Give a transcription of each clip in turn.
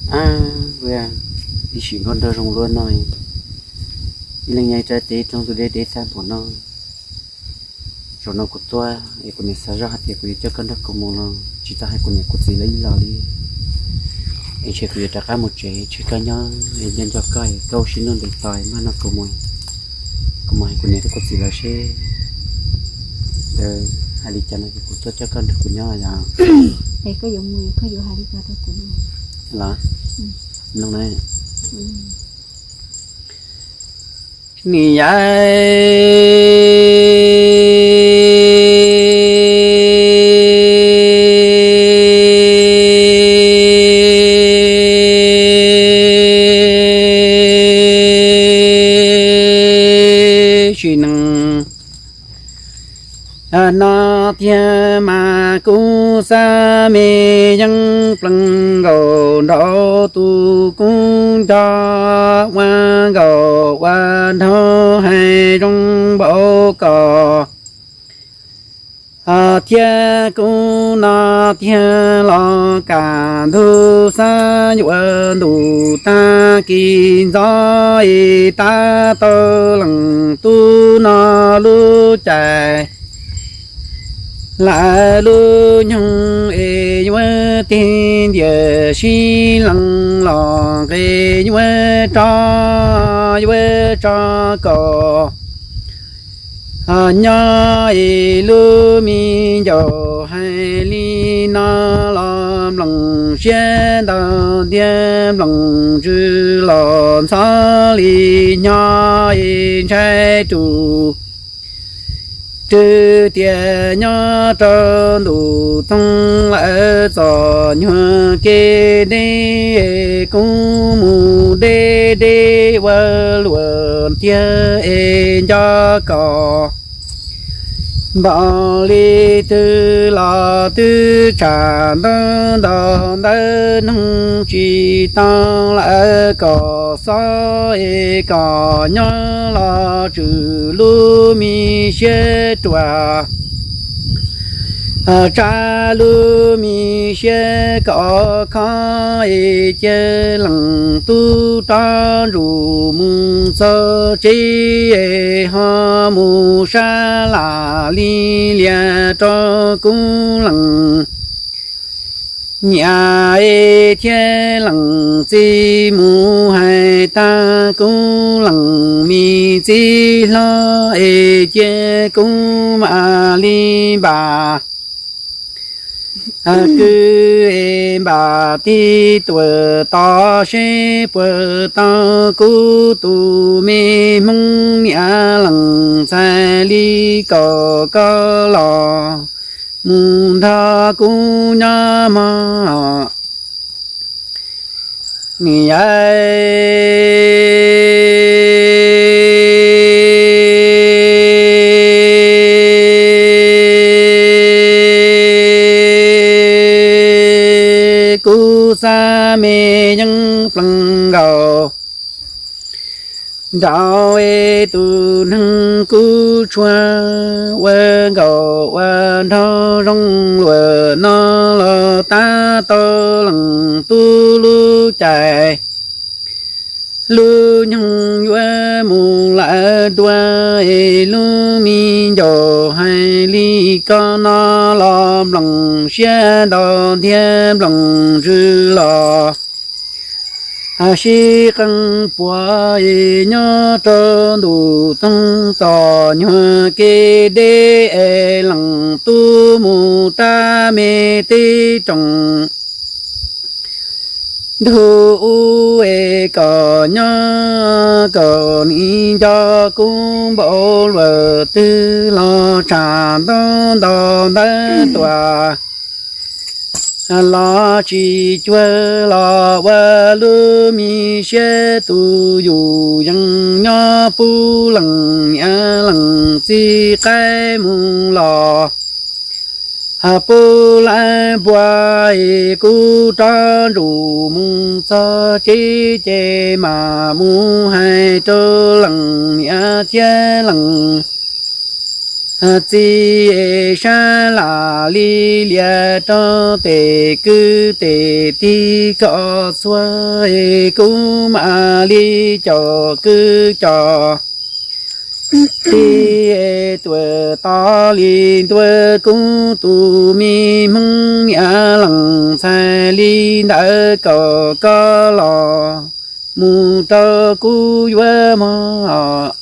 Ab, ib sim npau nrog zoo luaj no, ib leeg nyob ib sab teb roog tus deb deb tag npaum no. Zaum no kuv tuaj es kuv niam xav zoj hais tias kuv yuav coj koj nrog kuv mus los tsis tau hais kuv niam kuv txiv lawv ib los li. Es ntshe kuv yuav rov qab mus tsev, ntshe koj nyob es nco nco koj es koj ua siab ntuj ntev tos es mag no kuv mus, kuv mus hais kuv niam thiab kuv txiv lawv seb lawv hais li cas no ces kuv tuaj coj koj nrog kuv nyob yom. Es koj yuav mus koj yuav hais li cas rau kuv los? Nim yam sim neej no tiag mas kuv xav me yeej plees nkaus nraud tus kub nco ua nkaus ua nraug hais zoo npaum ko. Thiab kuv no tiag los kam ntug xab yuav ntus tag kis ntxov es tab tau leej tub no lub cai. Lawv lub nyoog es yuav tig ntiav sib lees los nqe yuav tso, yuav tso kaum. Nyob es lub me ncaus hais li no los nploos siab ntau thiab nploos ntsws los ntxhov li nyob es ntshai tus rwg tias nyob rau ntus txoog lawm txom nyuag kev deb es kuv mus deb deb ua luam tiag es nco kom npaum li twg los twb tsam ntau ntau ntawv noog tsis tau lawm kom xob es kom nyob los tswm lub me siab ruam. Tsab lub me siab kom khob es cia leej tub rov ntsum mus txog tsev es ho mus sab lam li lias rau kuv leej niam es thiab leej txiv mus hais tag kuv leej me txiv hlob es cia kuv mam li npam kwv es npam tig tuam tos seb puas tau kuv tus me hmoob niam leej ntxhais li kom koj los mus nrog kuv nyob mog. Nim yam kuv xav me yeej plees nkaus nraud es tus neeg kuv tshua ua nkaus ua nraug zoo luam no los tab tau leej tub lub cai. Lub nyoog yuav mus lawm dua es lub me ncaus hais li ko no los nploos siab ntau thiab nploos ntsws los sib qee puav es nyob rau ntuj txoog txom nyuag kev deb es leej tub mus rau me teb rooj ntug ub es kom nyob kom nim nco kuv npaum luam twg los tsam ntau ntau ntawv tuam los tsis cuag los ua lub me siab tus yus yeej nyob pub leej niam leej txiv qaib mus los pub lawv npua es kuv rov ntsum mus txog tsev ces mam mus hais rau leej niam thiab leej Txiv es sab lam li lias rau tes kwv tes tij kom txhua es kuv mam li caum kwv caum tij es tuam tos li ntuas kuv tus me hmoob niam lees ntxhais li ntawd kom koj los mus rau kuv yuav mog.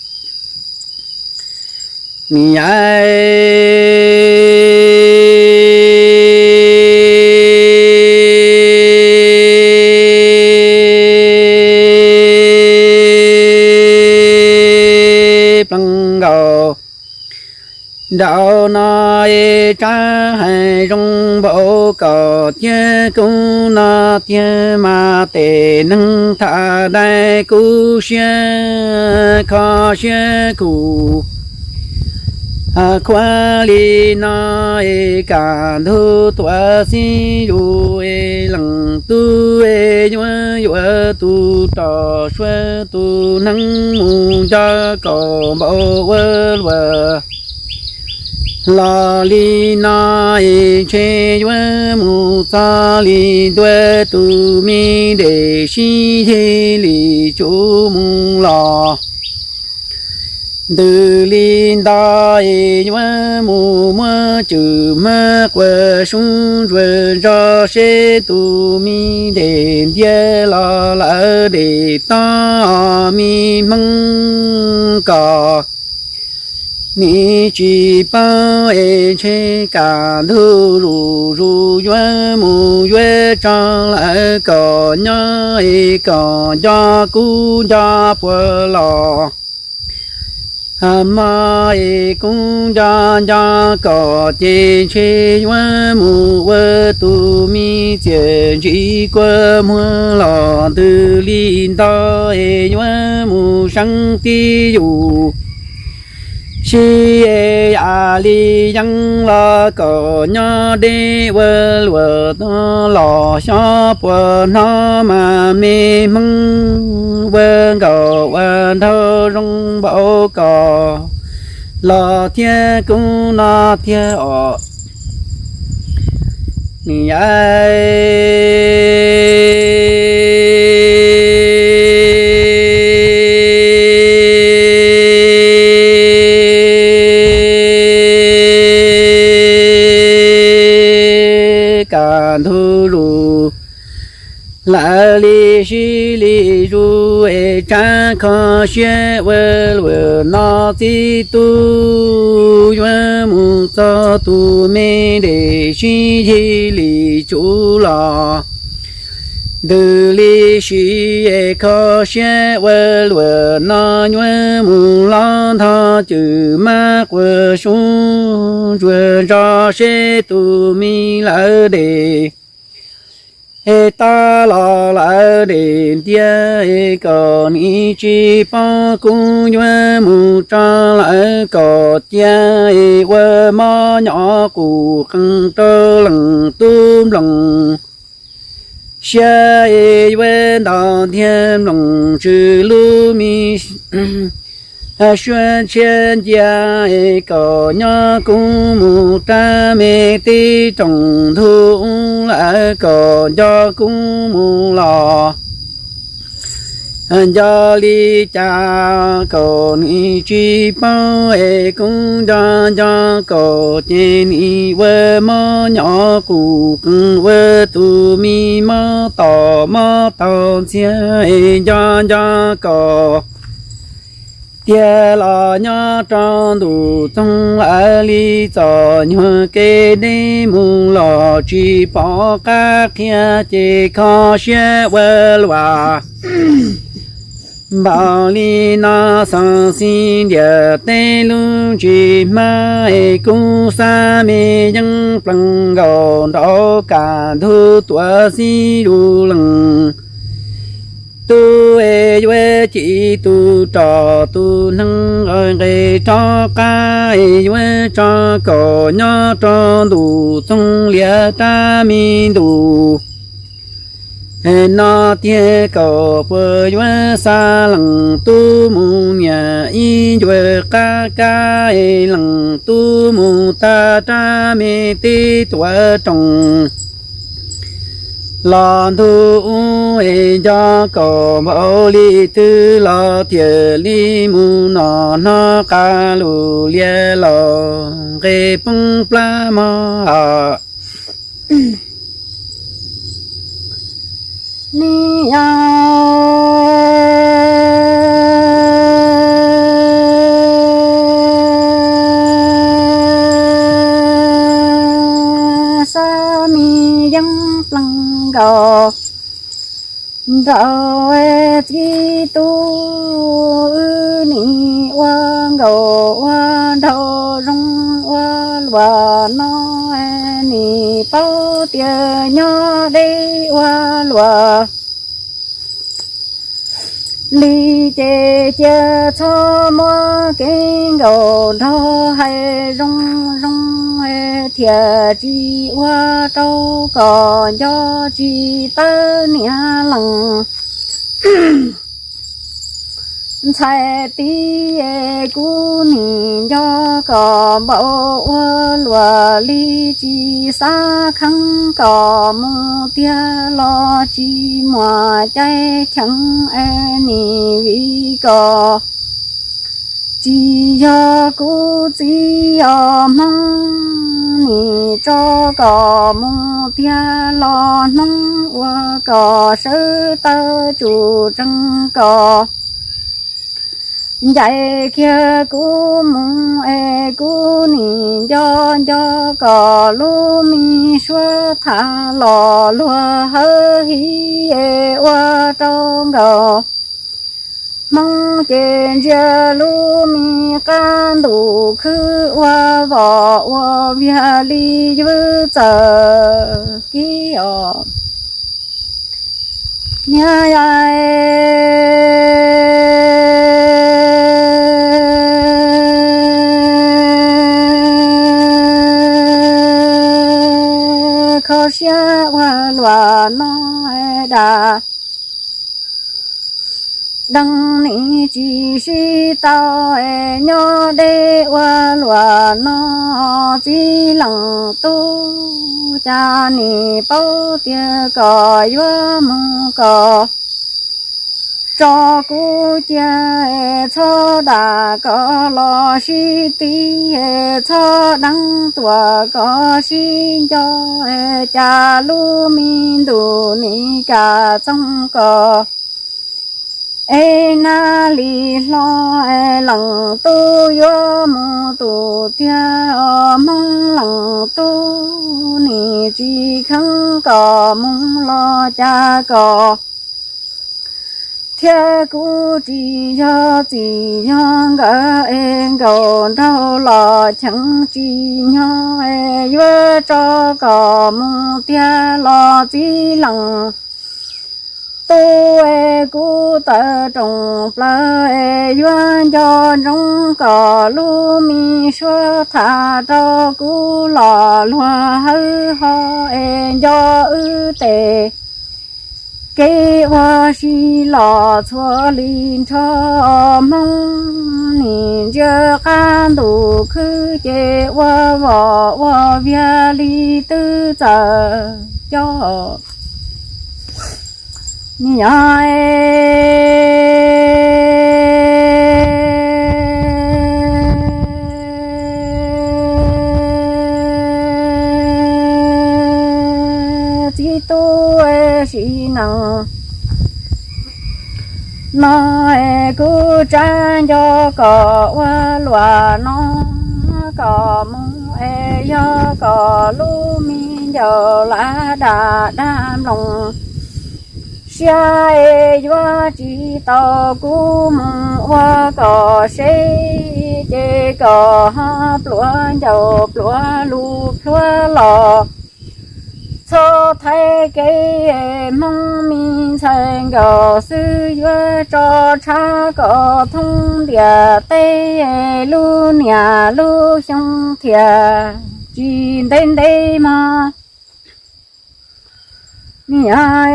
Niam pleev nkaus nraum no es tsab hais zoo npaum kom thiab kub no tiag mas tes neeg tham dai kub siab kho siab kus. Khuav li no es kaj ntug tuam xib zus es leej tub es yuav yuav tus rog suav tus neeg mus nco kom npaum ua luam. Los li no es ntshe yuav mus txog li ntua tus me dej sib yig li tsuv mus los. Ntws li ntawd es yuav mus muab cwm hmab quas sub ntsuas zog seb tus me dej ntiab los lawm dej tob me hmoob kom nim tsis paub es ntshe kaj ntug zuj zus yuav mus yuav tso lawm kom nyob es kom nco kub nco puas los. Hmo es kub nco nco kom ces ntshe yuav mus ua tus me txiaj ntsim kua muag los ntws li ntawd es yuav mus seeb tib yus sib es yam li yeeb los kom nyob deb ua luam no los xyob puas hnov mas me hmoob ua nkaus ua nraug zoo npaum kom los thiab kub no thiab os. Niam kaj ntug zuj lawm li sib li zuj es tsab kho siab ua luam no txib tub yuav mus txog tus me dej sib yig li tsuv los. Ntws li sib es kho siab ua luam no yuav mus los nthos cwm hmab quas sub ntsuas zog seb tus me lawm dej es tob los lawm dej ntiab es kom nim tsis paub kub yuav mus tso lawm kom cia es ua mob nyob qus qees rau leej tub nploos siab es yuav nto ntiag nploos tswv lub me suab tshiab ncia es kom nyob kub mus rab me tib rooj ntug ub lawm kom nco kub mus los. Nco li cas kom nim tsis paub es kub nco nco kom ces nim ua mob nyob qus qees ua tus me mob tom mob tau ntxiag es nco nco kom tiag los nyob rau ntuj txoog lawm li txom nyuag kev deb mus los tsis pom qab qhia ces kho siab ua luam. Npaum li no xeeb xib ntiaj teb lub ntsis hmab es kub xav me yeeb pleev nkaus nraum kaj ntug tuam xib zus leej tub es yuav ci tus rog tus neeg nqes rov qab es yuav tso kom nyob rau ntuj txoog lias rab me ntuj No tiag kaum puas yuav xa leej tub mus niam ib ncuav qab kab, leej tub mus tag rab me teb tuav rooj los ntuj ub, es nco kaum npaum li twg los thiaj li mus no, hnov qab lus liab los nqe poob plab mog. Ni yog xa me yeeb plees nkaus nraug txiv tub, wb nim ua nkaus ua nraug zoo ua luaj no, nim paub tias nyob deb ua luaj li ces cia txhob muab kev nkaus nraug hais zoo zoo, thiaj tsis ua rau kom nco tsis tawv niam leej ntxhais tib. Kuv nim nco kom npaum ua luaj li, tsis xav kheev kom mus tiag los tsis muaj cai cheem, nim vim kom tsis yog kuv txiv yog Hmoob, nim tso kom mus tiag los hnub ua kom sawv tawv tsum tsees kom ncaim kiag kuv mus es kuv nim nco nco kom lub me suab tham los luag hawb hiv es ua rau nkaus Hmoob ces ntsia lub me qab ntuj khwb ua vos ua viag li vwb txawm kib os. Niag kho siab ua luaj no da, deev nim tsis sib tau, nyob deb ua luaj no, txiv leej tub, cas nim paub tiag kom yuav mus kom tso kuv cia, txhob dam kom los sib tiv, txhob deev tuaj kom sib nco, cas lub me ntuj nim kam txoog kom es nag li hlo, leej tub yuav mus tus tiag, Hmoob leej tub nim tsis kheev kom mus los cas kom thiab kuv tsis yog txim yog nkawd es nkaus nraug los cheem tsis nyob, yuav tso kom mus tiag los txiv leej tub es kuv tawv rooj plaws es yuav nco ntsoov kom lub me suab tham rau kuv los luag hawb ho es nco wb tej kev ua si los txhua li nrho. Hmoob nim ntsia qab ntuj khwb ces ua vos ua viag li twb txawm coj ni yog txiv tub sim neej no es kuv tsab nco kom ua luaj no kom mus es yog kom lub me ncauj lam dag dag nploos siab es yuav tsis tau kuv mus ua kom seb ces kom ho pluav ncauj pluav lus plhuav los txhob thaiv kev Hmoob me ntxhais nkaus xwb yuav tso tshab kom thoob ntiaj teb lub niaj lub xyoo thiaj tsis ntev ntev mog. Niam,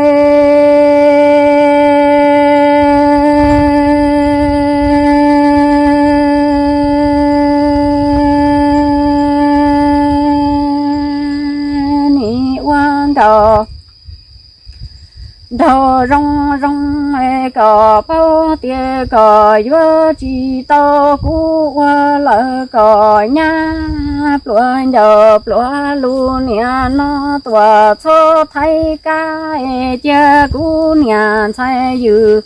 nim ua nraug, nraug zoo zoo, kom paub tias kom yuav tsis tau kuv ua lawm kom nyab pluav ncaus pluav lus niam no tuam txhob thaij kab es cia kuv niam ntxhais yws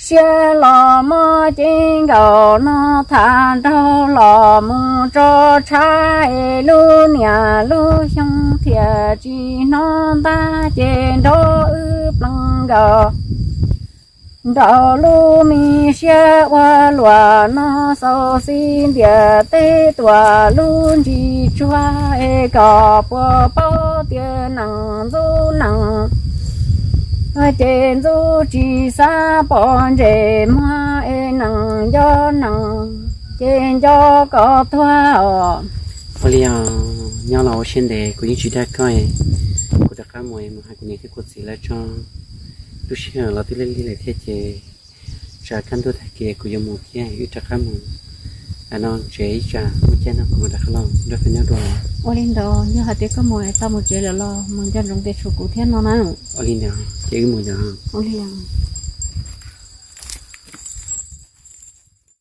siab los muab cev nkaus no tham nraug los mus tso tshab es lub niam lub xyoo thiaj tsis hnov ntab ces nrog wb plees nkaus nraum lub me siab ua luam no xaus xib ntiam teb tuam lub ntsis tsuag es kom puas paub tias nees ntxub nees ces ntxub tsis xav pom ntses muag es nees nco nees ces nco kom tuag os. Ua li os, nyob los ua siab ntev kuv yeej tsis dag koj, kuv rov qab mus mus hais kuv niam thiab kuv txiv lawv tso. Lub sij hawm los twb lig lig lawm thiab ces tsam kaj ntug tag kis kuv yuav mus thiab, wb rov qab mus no tsev ib tsam muaj caij no kuv mam rov qab los nrog koj nyob dua. Ua li ntawd, yog hais tias koj mus tau mus tsev lawm los mus nco ntsoov tias tshuav kuv thiab no na. Ua li ntawd ces wb mus yom. Ua li os.